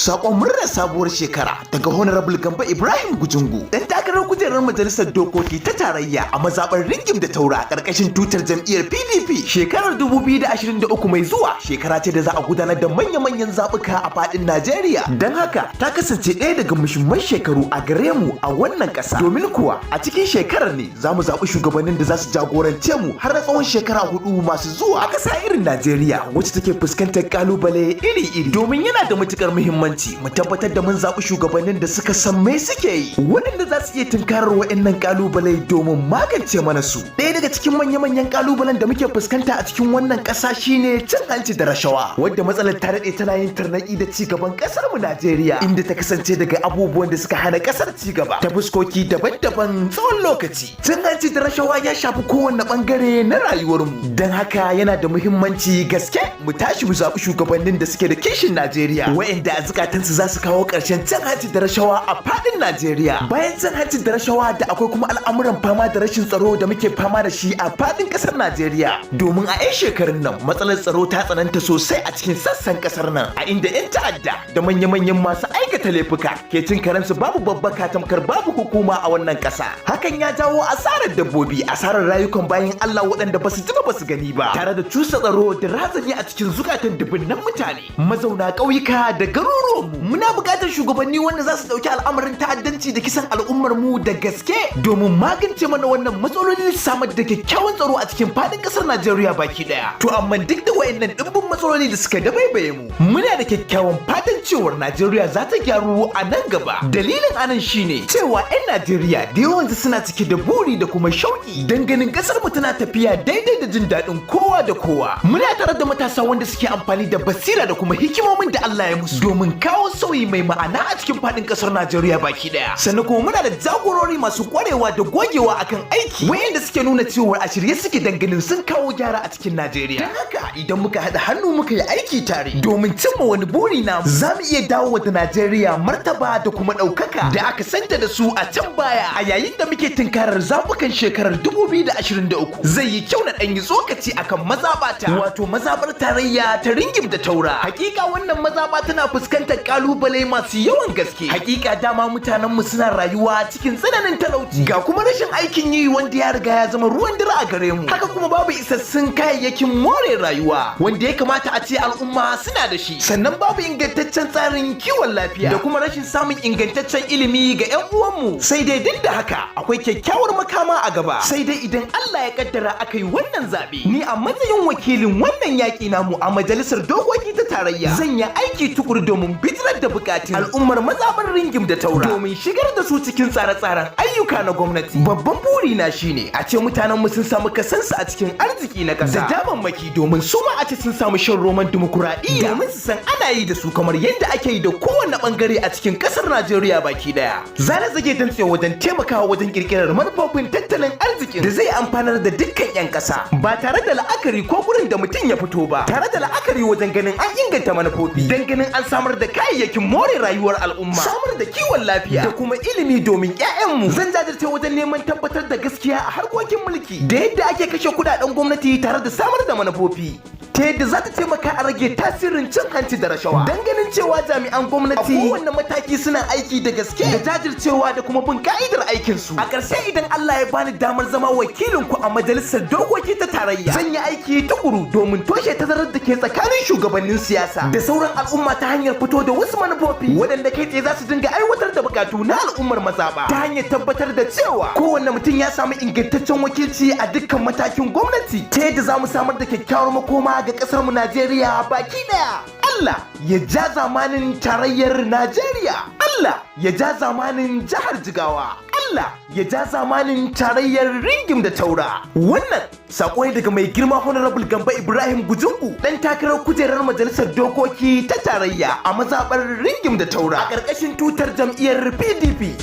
Sakon murnar sabuwar shekara daga Honorable Gambo Ibrahim Gujungu, dan takarar kujerar Majalisar Dokoki ta Tarayya a mazaɓar Ringim da Taura ƙarƙashin tutar jam'iyyar PDP. Shekarar 2023 mai zuwa shekara ce da za a gudanar da manya-manyan zaɓuka a faɗin Najeriya. Don haka ta kasance ɗaya daga muhimman shekaru a gare mu a wannan ƙasa. Domin kuwa a cikin shekarar ne za mu zaɓi shugabannin da za su jagorance mu har na tsawon shekara 4 masu zuwa a ƙasa irin Najeriya wacce take fuskantar ƙalubale iri-iri. Domin yana da matuƙar muhimmanci mu tabbatar da mun zaɓi shugabannin da suka san me suke yi, waɗanda za su iya tunkarar waɗannan ƙalubale domin magance mana su. Ɗaya daga cikin manya-manyan ƙalubalen da muke fuskanta a cikin wannan ƙasa shine cin hanci da rashawa, wadda matsalar ta daɗe tana yin tarnaƙi da ci gaban ƙasar mu Najeriya, inda ta kasance daga abubuwan da suka hana ƙasar ci gaba ta fuskoki daban-daban tsawon lokaci. Cin hanci da rashawa ya shafi kowanne ɓangare na rayuwarmu, don haka yana da muhimmanci gaske mu tashi mu zaɓi shugabannin da suke da kishin Najeriya, waɗanda a zukatansu za su kawo ƙarshen cin hanci da rashawa a faɗin Najeriya. Bayan cin hanci da rashawa da akwai kuma al'amuran fama da rashin tsaro da muke fama da shi a faɗin ƙasar Najeriya. Domin a 'yan shekarun nan matsalar tsaro ta tsananta sosai a cikin sassan ƙasar nan, a inda 'yan ta'adda da manya-manyan masu aikata laifuka ke cin karensu babu babbaka tamkar babu hukuma a wannan ƙasa. Hakan ya jawo asarar dabbobi, asarar rayukan bayin Allah waɗanda basu ji ba basu gani ba, tare da cusa tsoro da razani a cikin zukatan dubunnan mutane mazauna ƙauyuka da garuruwanmu. Muna buƙatar shugabanni wanda za su ɗauki al'amarin ta'addanci da kisan al'ummar mu da gaske domin magance mana wannan matsaloli, samar da kyakkyawan tsaro a cikin faɗin ƙasar Najeriya baki ɗaya. To amma duk da wayannan ɗimbin matsaloli da suka dabaibaye mu, muna da kyakkyawan fatan cewar Najeriya za ta gyaru a nan gaba. Dalilin anan shine cewa 'yan Najeriya da yawansu suna cike da buri da kuma shauƙi don ganin ƙasar mu tana tafiya daidai da jin daɗin kowa da kowa. Muna tare da matasa wanda suke amfani da basira da kuma hikimomin da Allah ya musu domin kawo sauyi mai ma'ana a cikin faɗin ƙasar Najeriya baki ɗaya. Sannan kuma muna da jagorori masu ƙwarewa da gogewa akan aiki, wayanda suke nuna cewa a shirye suke dan ganin sun kawo gyara a cikin Najeriya. Don haka idan muka haɗa hannu muka yi aiki tare domin cimma wani buri na, za mu iya dawo da Najeriya martaba da kuma ɗaukaka da aka santa da su a can baya. A yayin da muke tunkarar zabukan shekarar 2023, zai yi kyau na ɗan yi tsokaci akan mazaɓata, wato mazaɓar tarayya ta Ringim da Taura. Hakika wannan mazaɓa tana fuskantar ƙalubale masu yawan gaske. Hakika dama mutanen mu suna rayuwa cikin tsananin talauci, ga kuma rashin aikin yi wanda ya riga ya zama ruwan dare a gare mu. Haka kuma babu isassun kayayyakin more rayuwa wanda ya kamata a ce al'umma suna da shi. Sannan babu ingantaccen tsarin kiwon lafiya da kuma rashin samun ingantaccen ilimi ga 'yan uwanmu. Sai dai duk da haka akwai kyakkyawar makama a gaba. Sai dai idan Allah ya kaddara aka yi wannan zaɓe, ni a matsayin wakilin wannan yaƙi namu a Majalisar Dokoki ta Tarayya, zan yi aiki tukuru domin bijirar da bukatun al'ummar mazaɓar Ringim da Taura domin shigar da su cikin tsare-tsaren ayyuka na gwamnati. Babban buri na shine a ce mutanen mu sun samu kasansu a cikin arziki na ƙasa da damammaki, domin su ma a ce sun samu shan roman dimokuraɗiyya, domin su san ana yi da su kamar yadda ake yi da kowanne bangare a cikin ƙasar Najeriya baki daya. Zana zage dantse wajen taimakawa wajen kirkirar manufofin tattalin arzikin da zai amfanar da dukkan 'yan ƙasa ba tare da la'akari ko gurin da mutum ya fito ba, tare da la'akari wajen ganin an inganta manufofi don ganin an samar da kayayyakin more rayuwar al'umma, samar da kiwon lafiya da kuma ilimi domin 'ya'yanmu. Zan jajirce wajen neman tabbatar da gaskiya a harkokin mulki da yadda ake kashe kudaden gwamnati, tare da samar da manufofi ta yadda za ta taimaka a rage tasirin cin hanci da rashawa, don ganin cewa jami'an gwamnati a kowanne mataki suna aiki da gaske da jajircewa da kuma bin ka'idar aikinsu. A ƙarshe, idan Allah ya bani damar zama wakilin ku a Majalisar Dokoki ta Tarayya, zan yi aiki tukuru domin toshe tazarar da ke tsakanin shugabannin siyasa da sauran al'umma ta hanyar fito da wasu manufofi waɗanda kai tsaye za su dinga aiwatar da bukatu na al'ummar mazaɓa, ta hanyar tabbatar da cewa kowanne mutum ya samu ingantaccen wakilci a dukkan matakin gwamnati, ta yadda za mu samar da kyakkyawar makoma ga ƙasar mu Najeriya baki ɗaya. Allah ya ja zamanin tarayyar Najeriya. Allah ya ja zamanin jihar Jigawa. Allah ya ja zamanin tarayyar Ringim da Taura. Wannan sako ne daga mai girma Honorable Gamba Ibrahim Gujungu, dan takarar kujerar Majalisar Dokoki ta Tarayya a mazaɓar Ringim da Taura a ƙarƙashin tutar jam'iyyar PDP.